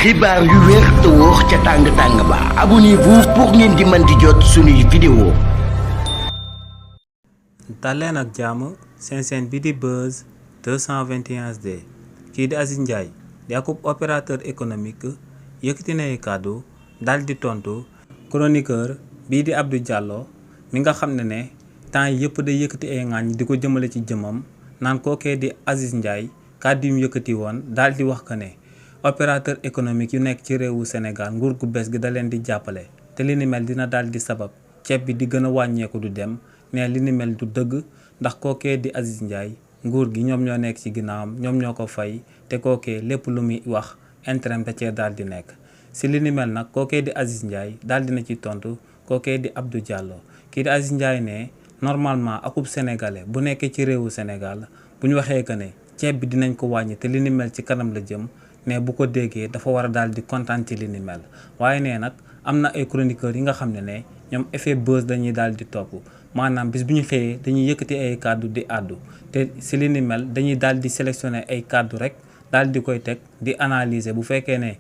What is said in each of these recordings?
xibaar yu wér te wóor ca tàng-tàng ba abonnez-vous pour ngeen di mën di jot suñuy vidéo. daleen ak jàmm seen chaîne bi di Buzz 221 HD kii di Aziz Ndiaye di akub opérateur économique yëkkati na ay kàddu daal di tontu chroniqueur bii di Abdou Diallo mi nga xam ne temps yëpp day yëkkati ay ŋaañ di ko jëmale ci jëmam naan kookee di Aziz Ndiaye kàddu yu mu yëkkati woon daal di wax que ne opérateur économique yu nekk ci réewu Sénégal nguur gu bees gi da leen di jàppale te li ni mel dina daal di sabab ceeb bi di gën a wàññeeku du dem mais li ni mel du dëgg ndax kookee di Aziz Ndiaye nguur gi ñoom ñoo nekk ci ginnaawam ñoom ñoo ko fay te kookee lépp lu muy wax intérêt da cee daal di nekk si li ni mel nag kookee di Aziz Ndiaye daal dina ci tontu kookee di Abdou Diallo kii di Aziz Ndiaye ne normalement akub sénégalais bu nekkee ci réewu Sénégal bu ñu waxee que ne ceeb bi dinañ ko wàññi te li ni mel ci kanam la jëm mais bu ko déggee dafa war a daal di kontaan ci li ni mel waaye nee nag am na ay chroniqueurs yi nga xam ne ñoom effet buzz dañuy daal di topp maanaam bis bu ñu xëyee dañuy yëkkati ay kàddu di àddu te si li ni mel dañuy daal di sélectionner ay kàddu rek daal di koy teg di analyser bu fekkee ne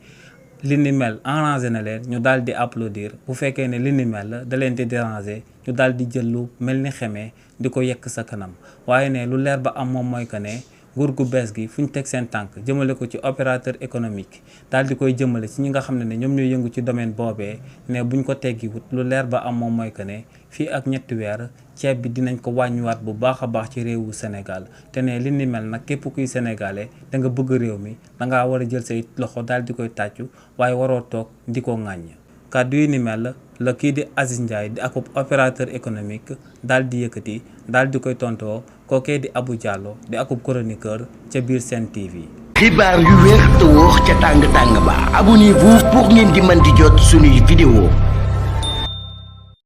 li ni mel arrangé na leen ñu daal di applaudir bu fekkee ne li ni mel da leen di déranger ñu daal di jël lu mel ni xeme di ko yekk sa kanam waaye ne lu leer ba am moom mooy que ne nguur gu bees gi fu ñu teg seen tànk jëmale ko ci opérateur économique daal di koy jëmale ci ñi nga xam ne ñoom ñooy yëngu ci domaine boobee ne buñ ko teggiwut lu leer ba am moom mooy que ne fii ak ñetti weer ceeb bi dinañ ko wàññiwaat bu baax a baax ci réewu Sénégal te ne li ni mel nag képp kuy sénégalais da nga bëgg réew mi da ngaa war a jël say loxo daal di koy tàccu waaye waroo toog di ko ŋàññ kàddu yi ni mel la kii di Aziz Ndiaye di akub opérateur économique daal di yëkkati daal di koy tontoo kookee di Abdou Diallo di akub chroniqueur ca biir Sen TV. xibaar yu wér te wóor ca tàng-tàng ba abonnez-vous pour ngeen di mën di jot suñuy vidéo.